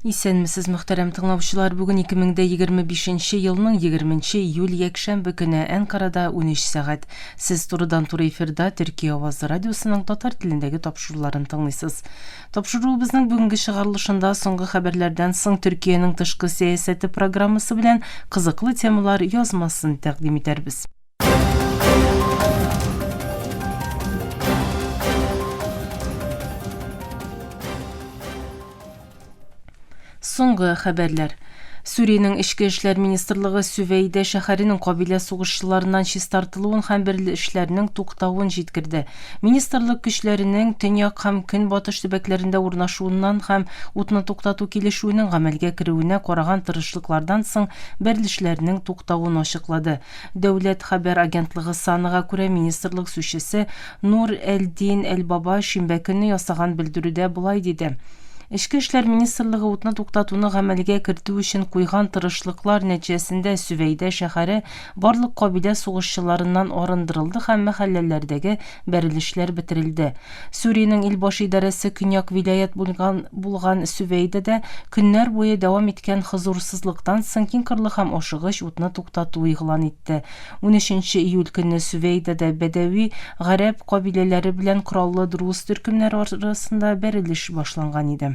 Исәнмесез, мөхтәрәм тыңлаучылар! Бүген 2025 елның 20 июль якшәмбе көне Әнкарада 13 сәгать. Сез турыдан-туры эфирда Төркия авазы радиосының татар телендәге тапшыруларын тыңлыйсыз. Тапшыруыбызның бүгенге чыгарылышында соңгы хәбәрләрдән соң Төркиянең тышкы сәясәте программасы белән кызыклы темалар язмасын тәкъдим итәрбез. Соңгы хәбәрләр. Сүриянең эчке эшләр министрлыгы Сүвәйдә шәһәренең кабилә сугышчыларыннан чистартылуын һәм бәрелешләрнең туктавын җиткерде. Министрлык көчләренең төньяк һәм көнбатыш төбәкләрендә урнашуыннан һәм утны туктату килешүенең гамәлгә керүенә караган тырышлыклардан соң бәрелешләрнең туктавын ачыклады. Дәүләт хәбәр агентлыгы САНАга күрә, министрлык сүзчесе Нур әл-Дин әл-Баба шимбә көнне ясаган белдерүдә болай диде, Эчке эшләр министрлыгы утны туктатуны гамәлгә кертү өчен куйган тырышлыклар нәтиҗәсендә Сүвәйдә шәһәре барлык кабилә сугышчыларыннан арындырылды һәм мәхәлләләрдәге бәрелешләр бетерелде. Сүриянең ил баш идарәсе көньяк вилаять булган булган Сүвәйдәдә көннәр буе дәвам иткән хозурсызлыктан соң киңкырлы һәм ашыгыч утны туктату игълан итте. Унөченче июль көнне Сүвәйдәдә бәдәви гарәп кабиләләре белән кораллы друз төркемнәре арасында бәрелеш башланган иде.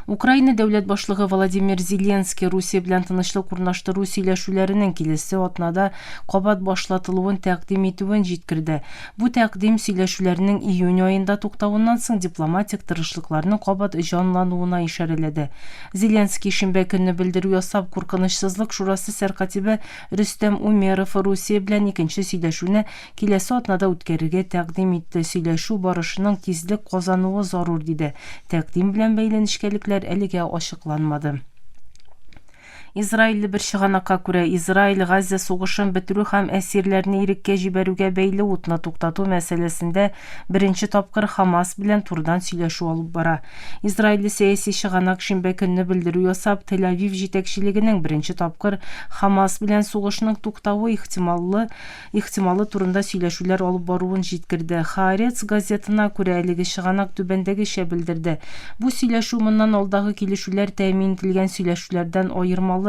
Украина дәүләт башлыгы Владимир Зеленский Русия белән тынычлык урнаштыру сөйләшүләренең киләсе атнада кабат башлатылуын тәкъдим итүен җиткерде. Бу тәкъдим сөйләшүләрнең июнь аенда туктавыннан соң дипломатик тырышлыкларның кабат җанлануына ишарәләде. Зеленский шимбә көнне белдерү ясап, Куркынычсызлык шурасы сәркатибе Рөстәм Умеров Русия белән икенче сөйләшүне Киләсе атнада үткәрергә тәкъдим итте. Сөйләшү барышының тизлек казануы зарур, диде. Тәкъдим белән бәйле нечкәлекләр әлегә ачыкланмады. Израильле бер чыганакка күрә, Израиль Газзә сугышын бетерү һәм әсирләрне иреккә җибәрүгә бәйле утны туктату мәсьәләсендә беренче тапкыр Хамас белән турыдан сөйләшү алып бара. Израильле сәяси чыганак шимбә көнне белдерү ясап, Тель-Авив җитәкчелегенең беренче тапкыр Хамас белән сугышның туктавы ихтималлы ихтималы турында сөйләшүләр алып баруын җиткерде. Хаарец газетына күрә, әлеге чыганак түбәндәгечә белдерде, Бу сөйләшү моннан алдагы килешүләр тәэмин ителгән сөйләшүләрдән аермалы,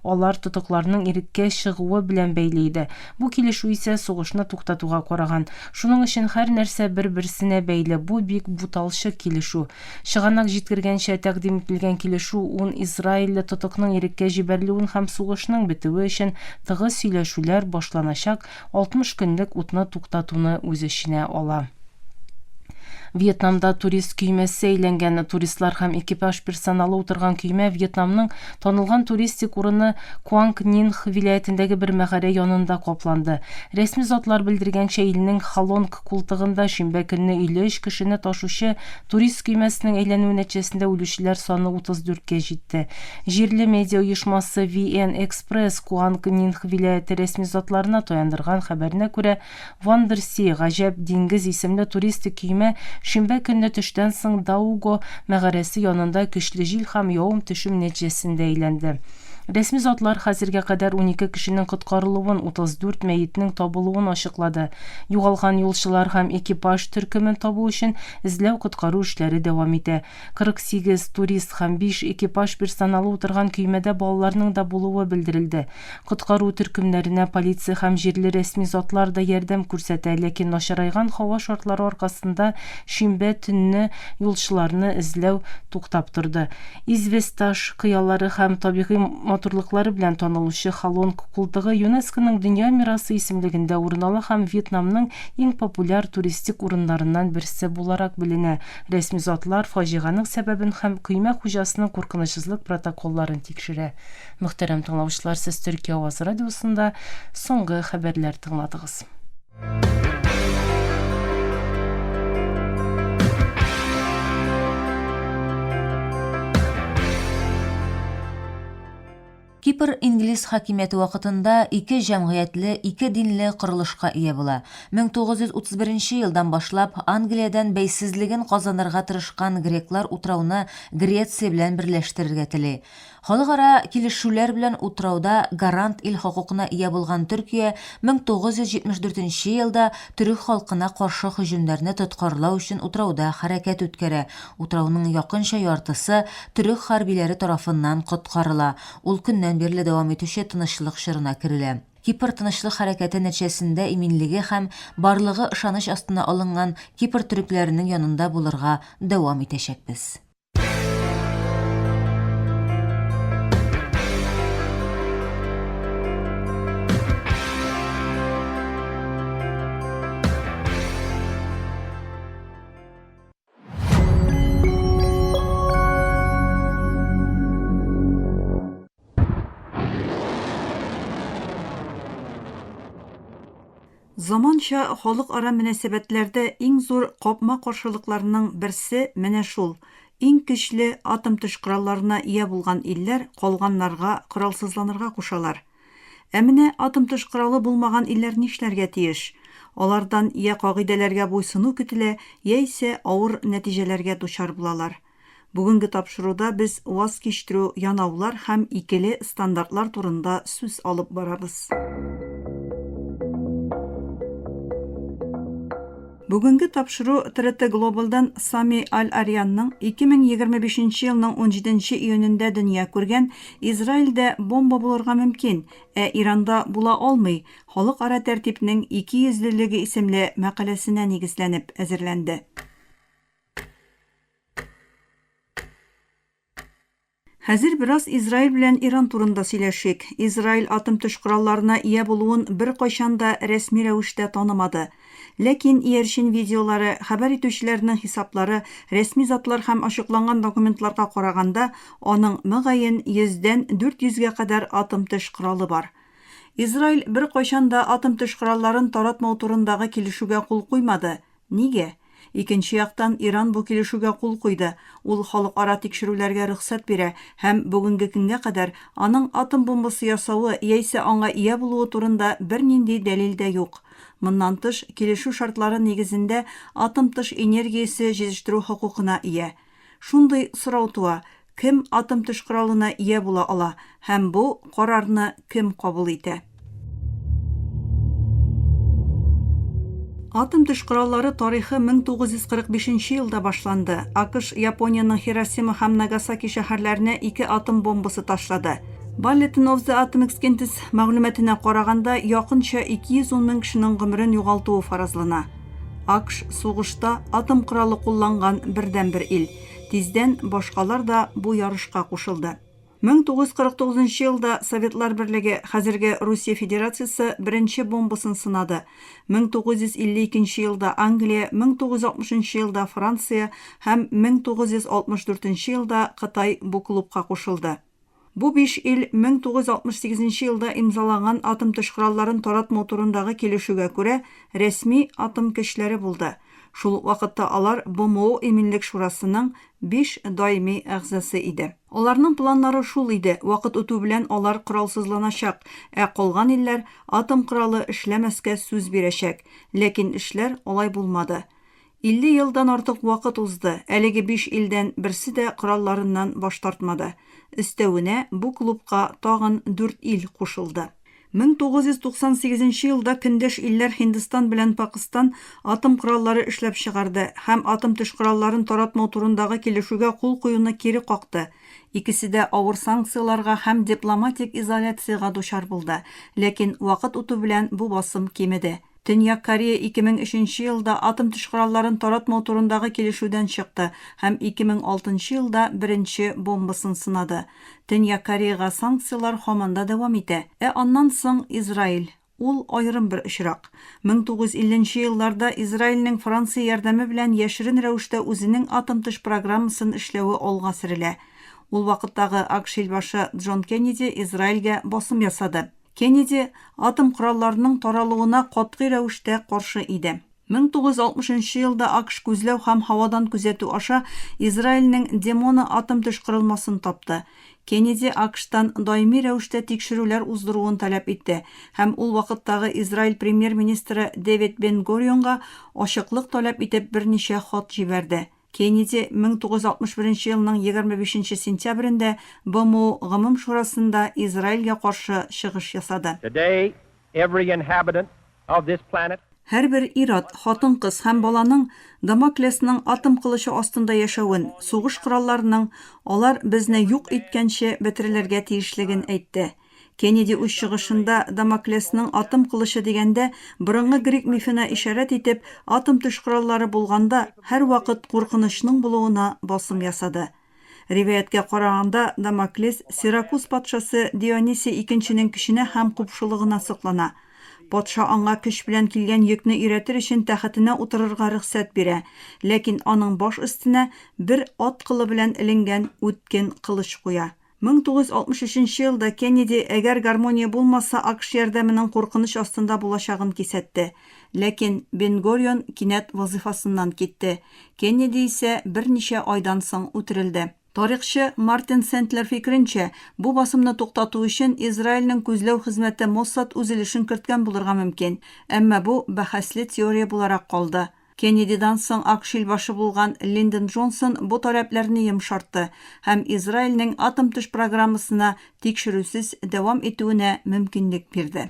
алар тотыкларның иреккә чыгуы белән бәйле иде. Бу килешү исә сугышны туктатуга караган. Шуның өчен һәр нәрсә бер-берсенә бәйле, бу бик буталчык килешү. Чыганак җиткергәнчә, тәкъдим ителгән килешү ун израильле тотыкның иреккә җибәрелүен һәм сугышның бетүе өчен тыгыз сөйләшүләр башланачак 60 көнлек утны туктатуны үз эченә ала. Вьетнамда турист көймәсе әйләнгән. Туристлар һәм экипаж персоналы утырган көймә Вьетнамның танылган туристик урыны Куанг Нинх вилаятендәге бер мәгарә янында капланды. Рәсми затлар белдергәнчә, илнең Халонг култыгында шимбә көнне 53 кешене ташучы турист көймәсенең әйләнүе нәтиҗәсендә үлүчеләр саны 34 кә җитте. Җирле медиа оешмасы VN Express Куанг Нинх вилаяте рәсми затларына таяндырган хәбәренә күрә, Вандерси, Гаҗәп диңгез исемле туристик көймә шимбә көнне төштән соң Дауго мәгарәсе янында көчле җил һәм явым-төшем нәтиҗәсендә әйләнде. Рәсми затлар хәзергә кадәр 12 кешенең коткарылуын, 34 мәетнең табылуын ачыклады. Югалган юлчылар һәм экипаж төркемен табу өчен эзләү-коткару эшләре дәвам итә. 48 турист һәм 5 экипаж персоналы утырган көймәдә балаларның да булуы белдерелде. Коткару төркемнәренә полиция һәм җирле рәсми затлар да ярдәм күрсәтә, ләкин начарайган һава шартлары аркасында шимбә төнне юлчыларны эзләү туктап торды. Известьташ кыялары һәм табигый матурлыклары белән танылучы Халонг култыгы ЮНЕСКОның Дөнья мирасы исемлегендә урын ала һәм Вьетнамның иң популяр туристик урыннарыннан берсе буларак беленә. Рәсми затлар фаҗиганың сәбәбен һәм көймә хуҗасының куркынычсызлык протоколларын тикшерә. Мөхтәрәм тыңлаучылар, сез Төркия авазы радиосында соңгы хәбәрләр тыңладыгыз. Кипр инглиз хакимияте вакытында ике җәмгыятьле, ике динле корылышка ия була. 1931 елдан башлап Англиядән бәйсезлеген казанырга тырышкан греклар утрауны Греция белән берләштерергә тели. Халыкара килешүләр белән утрауда гарант ил хокукына ия булган Төркия 1974 елда төрек халкына каршы һөҗүмнәрне тоткарлау өчен утрауда хәрәкәт үткәрә, утрауның якынча яртысы төрек хәрбиләре тарафыннан коткарыла, ул көннән бирле дәвам итүче тынычлык чорына керелә. Кипр тынычлык хәрәкәте нәтиҗәсендә иминлеге һәм барлыгы ышаныч астына алынган Кипр төрекләренең янында булырга дәвам итәчәкбез. Заманча халыкара мөнәсәбәтләрдә иң зур капма-каршылыкларның берсе менә шул, иң көчле атом-төш коралларына ия булган илләр калганнарга коралсызланырга кушалар. Ә менә атом-төш коралы булмаган илләр нишләргә тиеш? Алардан йә кагыйдәләргә буйсыну көтелә, яисә авыр нәтиҗәләргә дучар булалар. Бүгенге тапшыруда без ваз кичтерү, янаулар һәм икеле стандартлар турында сүз алып барабыз. Бүгенге тапшыру ТРТ Глобалдан Сами Аль-Арианның 2025 елның 17 июнендә дөнья күргән Израильдә бомба булырга мөмкин, ә Иранда була алмый, халыкара тәртипнең икейөзлелеге исемле мәкаләсенә нигезләнеп әзерләнде. Хәзер бераз Израиль белән Иран турында сөйләшик. Израиль атом-төш коралларына ия булуын беркайчан да рәсми рәвештә танымады. Ләкин иярчен видеолары, хәбәр итүчеләрнең хисаплары, рәсми затлар һәм ачыкланган документларга караганда, аның, мөгаен, йөздән 400 гә кадәр атом-төш коралы бар. Израиль беркайчан да атом-төш коралларын таратмау турындагы килешүгә кул куймады. Нигә? Икенче яктан, Иран бу килешүгә кул куйды, ул халыкара тикшерүләргә рөхсәт бирә һәм бүгенге көнгә кадәр аның атом бомбасы ясавы яисә аңа ия булуы турында бернинди дәлил дә юк. Моннан тыш, килешү шартлары нигезендә атом-тыш энергиясе җитештерү хокукына ия. Шундый сорау туа, кем атом-төш коралына ия була ала һәм бу карарны кем кабул итә? Атом-төш кораллары тарихы 1945 елда башланды. АКШ Япониянең Хиросима һәм Нагасаки шәһәрләренә ике атом бомбасы ташлады. Bulletin of the Atomic Scientists мәгълүматына караганда, якынча 210 мең кешенең гомерен югалтуы фаразлана. АКШ сугышта атом коралы кулланган бердәнбер ил. Тиздән башкалар да бу ярышка кушылды. 1949 елда Советлар Берлеге, хәзерге Русия Федерациясе, беренче бомбасын сынады. 1952 елда Англия, 1960 елда Франция һәм 1964 елда Кытай бу клубка кушылды. Бу биш ил 1968 елда имзаланган атом-төш коралларын таратмау турындагы килешүгә күрә рәсми атом көчләре булды. Шул ук вакытта алар БМО Иминлек шурасының биш даими әгъзасы иде. Аларның планнары шул иде, вакыт үтү белән алар коралсызланачак, ә калган илләр атом коралы эшләмәскә сүз бирәчәк. Ләкин эшләр алай булмады. 50 елдан артык вакыт узды, әлеге биш илдән берсе дә коралларыннан баш тартмады. Өстәвенә, бу клубка тагын дүрт ил кушылды. 1998 елда көндәш илләр Һиндстан белән Пакыстан атом кораллары эшләп чыгарды һәм атом-төш коралларын таратмау турындагы килешүгә кул куюны кире какты. Икесе дә авыр санкцияләргә һәм дипломатик изоляциягә дучар булды, ләкин вакыт үтү белән бу басым кимеде. Төньяк Корея 2003 елда атом-төш коралларын таратмау турындагы килешүдән чыкты һәм 2006 елда беренче бомбасын сынады. Төньяк Кореяга санкцияләр һаман да дәвам итә. Ә аннан соң Израиль. Ул аерым бер очрак. 1950 нче елларда Израильнең Франция ярдәме белән яшерен рәвештә үзенең атом-төш программасын эшләве алга сөрелә. Ул вакыттагы АКШ илбашы Джон Кеннеди Израильгә басым ясады. Кеннеди атом коралларының таралуына катгый рәвештә каршы иде. 1960 нчы елда АКШ күзләү һәм һавадан күзәтү аша Израильнең Демона атом-төш корылмасын тапты. Кеннеди АКШтан даими рәвештә тикшерүләр уздыруын таләп итте һәм ул вакыттагы Израиль премьер-министры Дэвид Бен-Горионга ачыклык таләп итеп берничә хат җибәрде. Кеннеди 1961 елның 25 нче сентябрендә БМО Гомум шурасында Израильгә каршы чыгыш ясады. Today, every inhabitant of this planet. Һәрбер ир-ат, хатын-кыз һәм баланың Дамоклесның атом кылычы астында яшәвен, сугыш коралларының алар безне юк иткәнче бетерелергә тиешлеген әйтте. Кеннеди үз чыгышында Дамоклесның атом кылычы дигәндә борынгы грек мифына ишарәт итеп, атом-төш кораллары булганда һәрвакыт куркынычның булуына басым ясады. Риваятькә караганда, Дамоклес Сиракуз патшасы Дионисий Икенченең көченә һәм купшылыгына соклана. Патша аңа көч белән килгән йөкне өйрәтер өчен тәхетенә утырырга рөхсәт бирә, ләкин аның баш өстенә бер ат кылы белән эленгән үткен кылыч куя. 1963 нче елда Кеннеди, әгәр гармония булмаса, АКШ ярдәменең куркыныч астында булачагын кисәтте. Ләкин Бен-Горион кинәт вазыйфасыннан китте. Кеннеди исә берничә айдан соң үтерелде. Тарихчы Мартин Сендлер фикеренчә, бу басымны туктату өчен Израильнең күзләү хезмәте Моссад үз өлешен керткән булырга мөмкин. Әмма бу бәхәсле теория буларак калды. Кеннедидан соң АКШ илбашы булган Линдон Джонсон бу таләпләрне йомшартты һәм Израильнең атом-төш программасына тикшерүсез дәвам итүенә мөмкинлек бирде.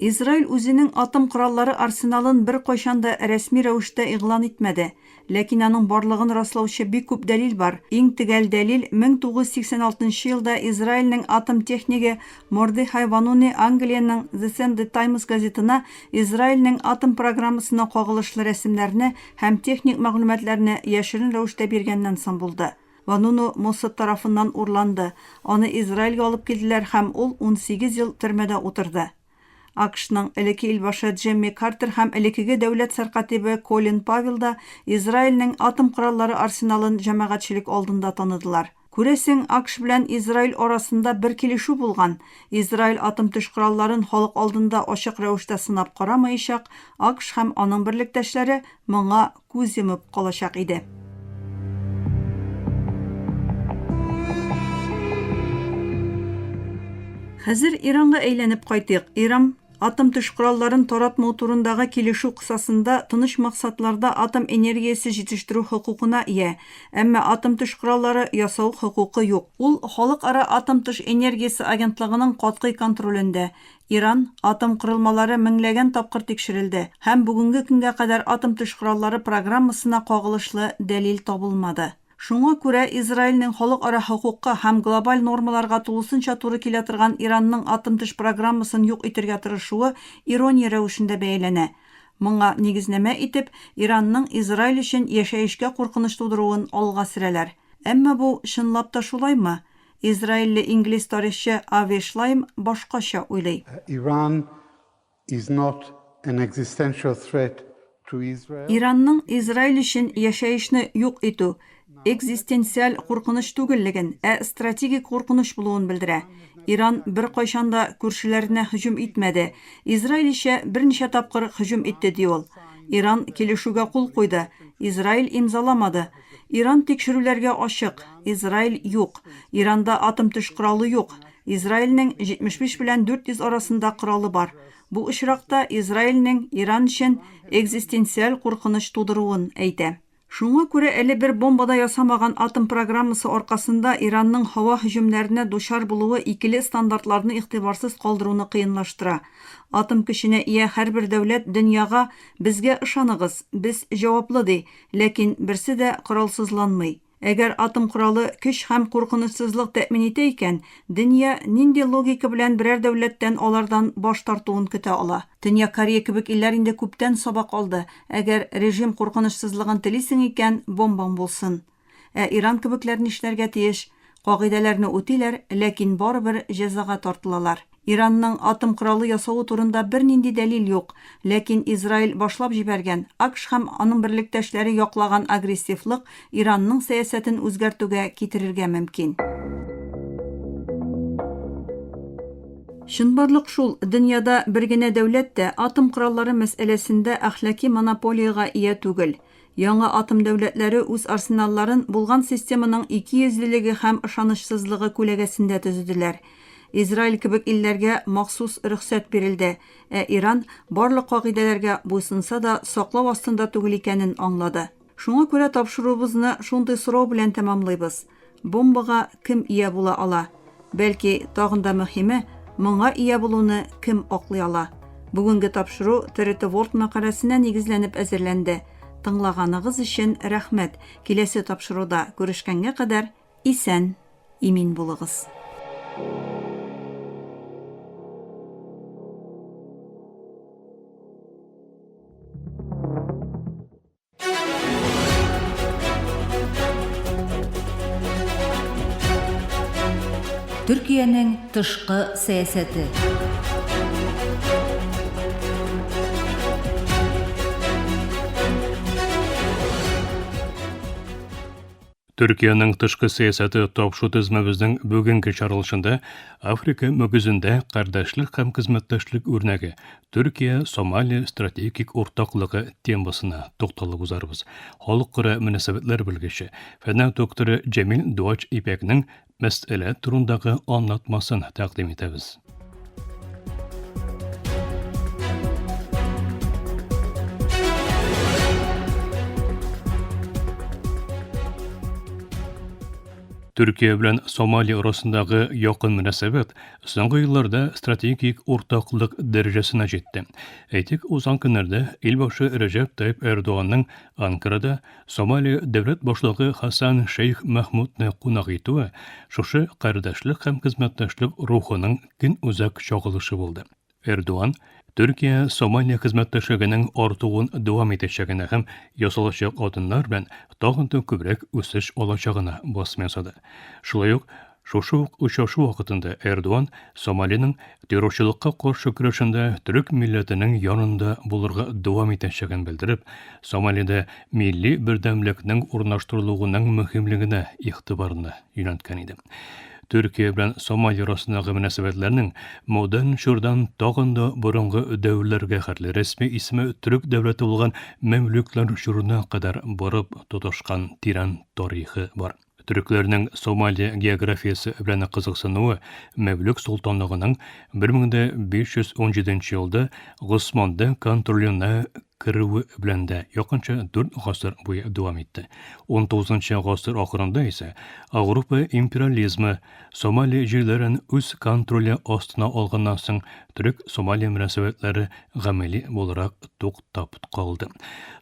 Израиль үзенең атом кораллары арсеналын беркайчан да рәсми рәвештә игълан итмәде. Ләкин аның барлыгын раслаучы бик күп дәлил бар. Иң төгәл дәлил, 1986 нчы елда Израильнең атом технигы Мордехай Вануни Англиянең The Sunday Times газетына Израильнең атом программасына кагылышлы рәсемнәрне һәм техник мәгълүматларны яшерен рәвештә биргәннән соң булды. Вануну Моссад тарафыннан урланды, аны Израильгә алып килделәр һәм ул 18 ел төрмәдә утырды. АКШның элекке илбашы Джимми Картер һәм элеккеге дәүләт сәркатибе Колин Павел да Израильнең атом кораллары арсеналын җәмәгатьчелек алдында таныдылар. Күрәсең, АКШ белән Израиль арасында бер килешү булган, Израиль атом-төш коралларын халык алдында ачык рәвештә сынап карамаячак, АКШ һәм аның берлектәшләре моңа күз йомып калачак иде. Хәзер Иранга әйләнеп кайтыйк. Иран атом-төш коралларын таратмау турындагы килешү кысасында тыныч максатларда атом энергиясе җитештерү хокукына ия, әмма атом-төш кораллары ясау хокукы юк. Ул Халыкара атом-төш энергиясе агентлыгының катгый контролендә. Иран атом корылмалары меңләгән тапкыр тикшерелде һәм бүгенге көнгә кадәр атом-төш кораллары программасына кагылышлы дәлил табылмады. Шуңа күрә Израильнең халыкара хокукка һәм глобаль нормаларга тулысынча туры килә торган Иранның атом-төш программасын юк итергә тырышуы ирония рәвешендә бәяләнә. Моңа нигезнамә итеп, Иранның Израиль өчен яшәешкә куркыныч тудыруын алга сөрәләр. Әмма бу чынлап та шулаймы? Израильле инглиз тарихчы Ави Шлайм башкача уйлый. Iran is not an existential threat to Israel. Иранның Израиль өчен яшәешне юк итү, экзистенциаль куркыныч түгеллеген, ә стратегик куркыныч булуын белдерә. Иран беркайчан да күршеләренә һөҗүм итмәде, Израиль исә берничә тапкыр һөҗүм итте, ди ул. Иран килешүгә кул куйды, Израиль имзаламады. Иран тикшерүләргә ачык, Израиль юк. Иранда атом-төш коралы юк. Израильнең 75 белән 400 арасында коралы бар. Бу очракта Израильнең Иран өчен экзистенциаль куркыныч тудыруын әйтә. Шуңа күрә әле бер бомба да ясамаган атом программасы аркасында Иранның һава һөҗүмнәренә дучар булуы икеле стандартларны игътибарсыз калдыруны кыенлаштыра. Атом көченә ия һәрбер дәүләт дөньяга безгә ышаныгыз, без җаваплы ди, Ләкин берсе дә коралсызланмый. Әгәр атом коралы көч һәм куркынычсызлык тәэмин итә икән, дөнья нинди логика белән берәр дәүләттән алардан баш тартуын көтә ала? Төньяк Корея кебек илләр инде күптән сабак алды, әгәр режим куркынычсызлыгын телисең икән, бомбаң булсын. Ә Иран кебекләр нишләргә тиеш? Кагыйдәләрне үтиләр, ләкин барыбер җәзага тартылалар. Иранның атом коралы ясавы турында бернинди дәлил юк, ләкин Израиль башлап җибәргән, АКШ һәм аның берлектәшләре яклаган агрессивлык Иранның сәясәтен үзгәртүгә китерергә мөмкин. Чынбарлык шул, дөньяда бер генә дәүләт тә атом кораллары мәсьәләсендә әхлаки монополиягә ия түгел. Яңа атом дәүләтләре үз арсеналларын булган системаның икейөзлелеге һәм ышанычсызлыгы күләгәсендә төзеделәр. Израиль кебек илләргә махсус рөхсәт бирелде, ә Иран, барлык кагыйдәләргә буйсынса да, саклау астында түгел икәнен аңлады. Шуңа күрә тапшыруыбызны шундый сорау белән тәмамлыйбыз, бомбага кем ия була ала? Бәлки, тагын да мөһиме, моңа ия булуны кем аклый ала? Бүгенге тапшыру TRT World мәкаләсенә нигезләнеп әзерләнде. Тыңлаганыгыз өчен рәхмәт. Киләсе тапшыруда күрешкәнгә кадәр исән, имин булыгыз. Төркиянең тышкы сәясәте. Төркиянең тышкы сәясәте тапшу тезмәбезнең бүгенге чаралышында Африка мөгезендә кардәшлек һәм хезмәттәшлек үрнәге Төркия-Сомали стратегик уртаклыгы темасына тукталып узарбыз. Халыкара мөнәсәбәтләр белгече, фәннәр докторы Җәмил Дуач Ипәкнең мәсьәлә турындагы аңлатмасын тәкъдим итәбез. Төркия белән Сомали арасындагы якын мөнәсәбәт соңгы елларда стратегик уртаклык дәрәҗәсенә җитте. Әйтик, узган көннәрдә илбашы Рәҗәп Тайип Эрдоганның Анкарада Сомали дәүләт башлыгы Хасан Шейх Мәхмүдне кунак итүе шушы кардәшлек һәм хезмәттәшлек рухының көнүзәк чагылышы булды. Эрдоан Төркия-Сомалия хезмәттәшлегенең артуын дәвам итәчәгенә һәм ясалачак адымнар белән тагын да күбрәк үсеш алачагына басым ясады. Шулай ук шушы ук очрашу вакытында Эрдоан Сомалиның террорчылыкка каршы көрәшендә төрек милләтенең янында булырга дәвам итәчәген белдереп, Сомалида милли бердәмлекнең урнаштырылуының мөһимлегенә игътибарны юнәлткән иде. Төркия белән Сомали арасындагы мөнәсәбәтләрнең модерн чордан тагын да борынгы дәверләргә хәтле рәсми исеме төрек дәүләте булган мәмлүкләр чорына кадәр барып тоташкан тирән тарихы бар. Төрекләрнең Сомали географиясе белән кызыксынуы Мәмлүк солтанлыгының 1517 елда Госманды контроленә керүе белән дә якынча дүрт гасыр буе дәвам итте. Унтугызынчы гасыр ахырында исә Ауропа империализмы Сомали җирләрен үз контроле астына алганнан соң төрек-Сомали мөнәсәбәтләре гамәли буларак туктап калды.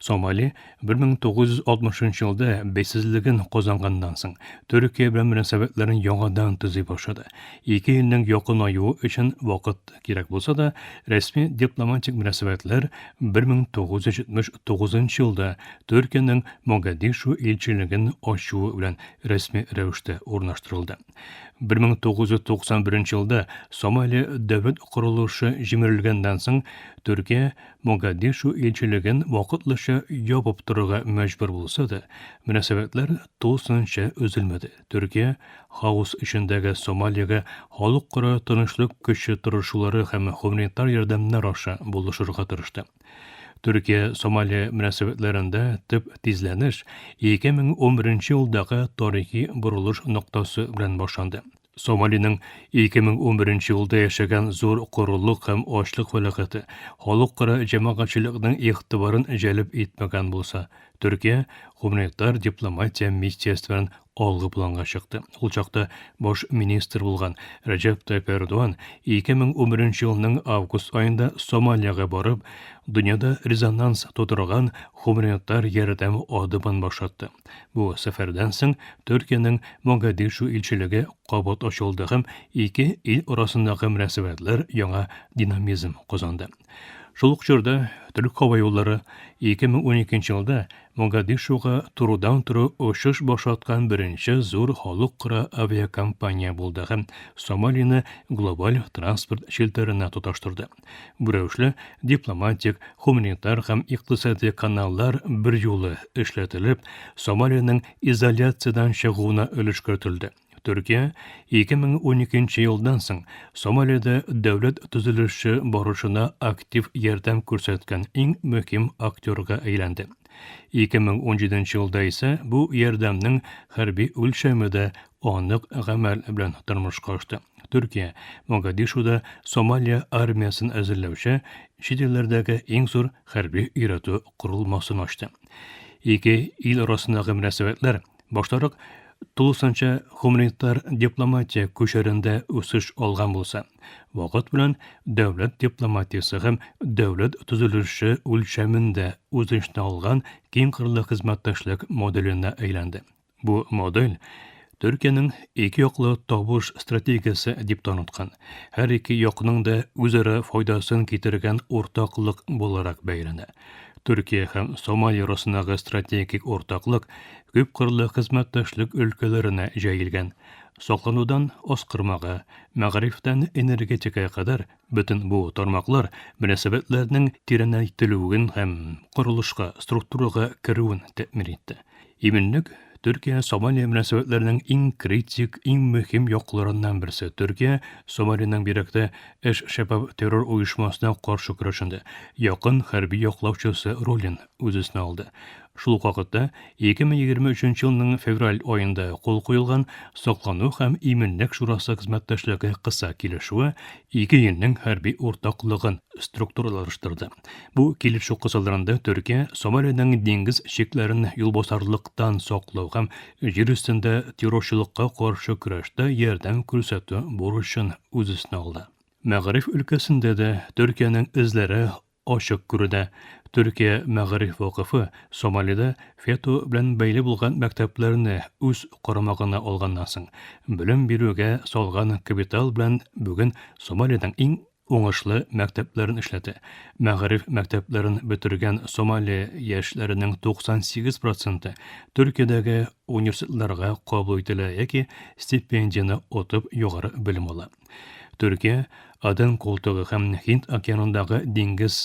Сомали 1960 елда бәйсезлеген казанганнан соң Төркия белән мөнәсәбәтләрен яңадан төзи башлады. Ике илнең якынаюы өчен вакыт кирәк булса да, рәсми дипломатик мөнәсәбәтләр 1979 елда Төркиянең Могадишу илчелеген ачуы белән рәсми рәвештә урнаштырылды. 1991 елда Сомали дәүләт корылышы җимерелгәннән соң, Төркия Могадишу илчелеген вакытлыча ябып торырга мәҗбүр булса да, мөнәсәбәтләр тулысынча өзелмәде. Төркия хаос эчендәге Сомалиягә халыкара тынычлык көче тырышулары һәм һуманитар ярдәмнәр аша булышырга тырышты. Төркия-Сомалия мөнәсәбәтләрендә төп тизләнеш 2011 елдагы тарихи борылыш ноктасы белән башланды. Сомалиның 2011 елда яшәгән зур корылык һәм ачлык фәләкате халыкара җәмәгатьчелекнең игътибарын җәлеп итмәгән булса, Төркия гуманитар дипломатия миссиясе белән алгы планга чыкты. Ул чакта баш министр булган Рәҗәп Тайип Эрдоган 2011 елның август аенда Сомалиягә барып, дөньяда резонанс тудырган гуманитар ярдәм адымын башлатты. Бу сәфәрдән соң Төркиянең Могадишу илчелеге кабат ачылды һәм ике ил арасындагы мөнәсәбәтләр яңа динамизм казанды. Шул ук чорда Төрек һава юллары 2012 елда Могадишуга турыдан-туры очыш башлаткан беренче зур халыкара авиакомпания булды һәм Сомалины глобаль транспорт челтәренә тоташтырды. Бу рәвешле дипломатик, һуманитар һәм икътисади каналлар берьюлы эшләтелеп, Сомалиянең изоляциядән чыгуына өлеш кертелде. Төркия 2012 елдан соң Сомалида дәүләт төзелеше барышына актив ярдәм күрсәткән иң мөһим актерга әйләнде. 2017 елда исә бу ярдәмнең хәрби үлчәме дә анык гамәл белән тормышка ашты. Төркия Могадишуда Сомалия армиясен әзерләүче чит илләрдәге иң зур хәрби өйрәтү корылмасын ачты. Ике ил арасындагы мөнәсәбәтләр баштарак тулысынча гуманитар дипломатия күчәрендә үсеш алган булса, вакыт белән дәүләт дипломатиясе һәм дәүләт төзелеше үлчәмендә үз эченә алган киңкырлы хезмәттәшлек моделенә әйләнде. Бу модель Төркиянең ике яклы табыш стратегиясе дип таныткан, һәр ике якның да үзара файдасын китергән уртаклык буларак бәяләнә. Төркия һәм Сомали арасындагы стратегик уртаклык күпкырлы хезмәттәшлек өлкәләренә җәелгән. Сакланудан аскырмага, мәгарифтән энергетикага кадәр бөтен бу тармаклар мөнәсәбәтләрнең тирәнәйтелүен һәм корылышка, структурага керүен тәэмин итте. Иминлек, Төркия Сомалия мөнәсәбәтләренең иң критик, иң мөһим якларыннан берсе. Төркия Сомалиянең бигрәк тә Эш-Шәбаб террор оешмасына каршы көрәшендә якын хәрби яклаучысы ролен үз өстенә алды. Шул ук вакытта 2023 елның февраль аенда кул куелган Саклану һәм иминлек шурасы хезмәттәшлеге кыса килешүе ике илнең хәрби уртаклыгын структуралаштырды. Бу килешү кысаларында Төркия Сомалиянең диңгез чикләрен юлбасарлыктан саклау һәм җир өстендә террорчылыкка каршы көрәштә ярдәм күрсәтү бурычын үз өстенә алды. Мәгариф өлкәсендә дә Төркиянең эзләре ачык күренә. Төркия мәгариф вакыфы Сомалида ФЕТО белән бәйле булган мәктәпләрне үз карамагына алганнан соң, белем бирүгә салган капитал белән бүген Сомалиянең иң уңышлы мәктәпләрен эшләтә. Мәгариф мәктәпләрен бетергән Сомали яшьләренең 98 проценты Төркиядәге университетларга кабул ителә яки стипендияне отып югары белем ала. Төркия Аден култыгы һәм Һинд океанындагы диңгез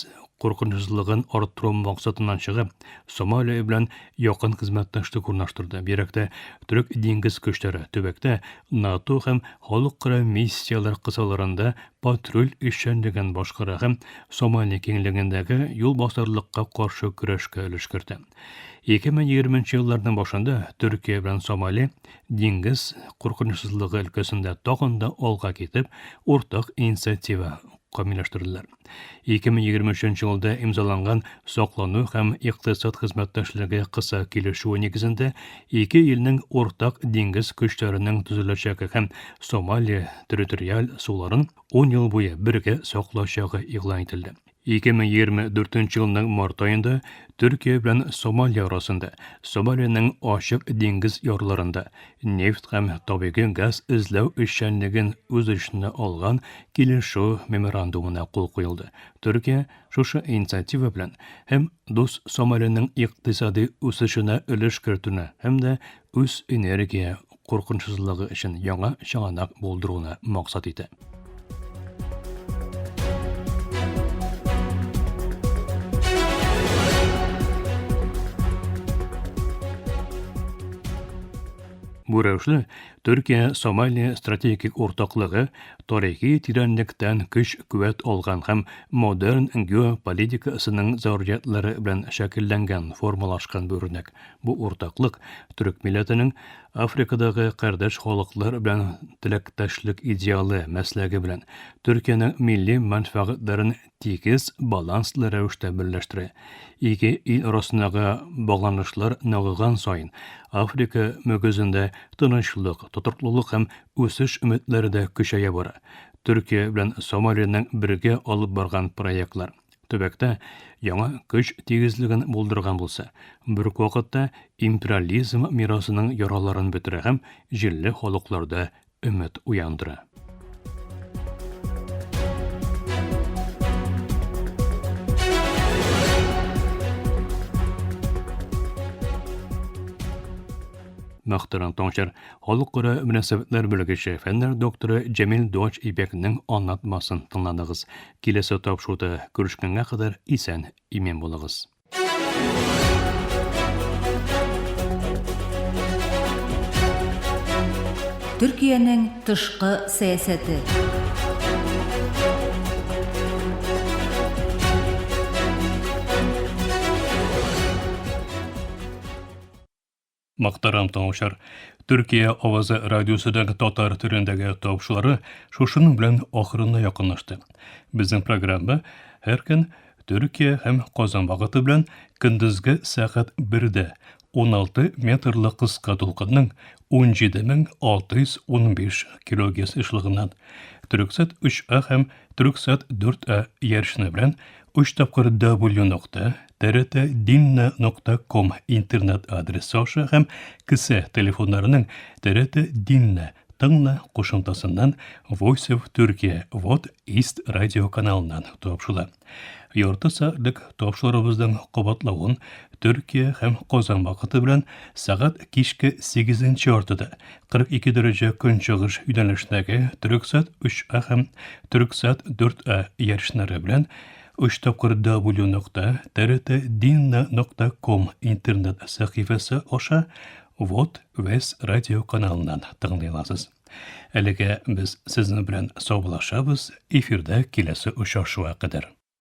куркынычсызлыгын арттыру максатыннан чыгып, Сомалия белән якын хезмәттәшлек урнаштырды. Бигрәк тә төрек диңгез көчләре төбәктә НАТО һәм халыкара миссияләр кысаларында патруль эшчәнлеген башкара һәм Сомали киңлегендәге юлбасарлыкка каршы көрәшкә өлеш кертә. 2020 елларның башында Төркия белән Сомали диңгез куркынычсызлыгы өлкәсендә тагын да алга китеп, уртак инициатива камилләштерделәр. 2023 елда имзаланган Саклану һәм икътисад хезмәттәшлеге кыса килешүе нигезендә ике илнең уртак диңгез көчләренең төзеләчәге һәм Сомали территориаль суларын 10 ел буе бергә саклачагы игълан ителде. 2024 елның март аенда Төркия белән Сомалия арасында Сомалиянең ачык диңгез ярларында нефть һәм табигый газ эзләү эшчәнлеген үз эченә алган килешү меморандумына кул куелды. Төркия шушы инициатива белән һәм дус Сомалиянең икътисади үсешенә өлеш кертүне һәм дә үз энергия куркынычсызлыгы өчен яңа чыганак булдыруны максат итә. Бу рәвешле Төркия-Сомалия стратегик уртаклыгы тарихи тирәнлектән көч-куәт алган һәм модерн геополитикасының заруриятләре белән шәкелләнгән, формалашкан бер үрнәк. Бу уртаклык төрек милләтенең Африкадагы кардәш халыклар белән теләктәшлек идеалы мәсләге белән Төркиянең милли мәнфәгатьләрен тигез, баланслы рәвештә берләштерә. Ике ил арасындагы багланышлар ныгыган саен, Африка мөгезендә тынычлык, тотрыклылык һәм үсеш өметләре дә көчәя бара. Төркия белән Сомалиянең бергә алып барган проектлар төбәктә яңа көч тигезлеген булдырган булса, бер үк вакытта империализм мирасының яраларын бетерә һәм җирле халыкларда өмет уяндыра. Мөхтәрәм тыңлаучылар, халыкара мөнәсәбәтләр белгече, фәннәр докторы Җәмил Дуач Ибәкнең аңлатмасын тыңладыгыз. Киләсе тапшыруда күрешкәнгә кадәр исән, имин булыгыз. Төркиянең тышкы сәясәте. Мөхтәрәм тыңлаучылар, Төркия авазы радиосының татар телендәге тапшырулары шушының белән ахырына якынлашты. Безнең программа һәр көн Төркия һәм Казан вакыты белән көндезге сәгать 1дә 16 метрлы кыска дулкынның 17615 килогерц ешлыгыннан Төрксат 3А һәм Төрксат 4А ярышны белән 3 тапкыр W нокта TRT нокта ком интернет адресы аша һәм кесә телефоннарының TRT Dinle тыңла кушымтасыннан Voice of Turkey Вот East радио каналыннан тапшыла. Ярты сәгатьлек тапшыруыбызның кабатлавын Төркия һәм Казан вакыты белән сәгать кичке 8 яртыда 42 дәрәҗә көнчыгыш юнәлешендәге Төрексат 3А һәм Төрексат 4А ярышнары белән 3 тапкыр W нокта TRT нокта ком интернет сәхифәсе аша Вот Вес радио каналыннан тыңлый аласыз. Әлегә без сезнең белән саубуллашабыз, эфирда киләсе очрашуга кадәр.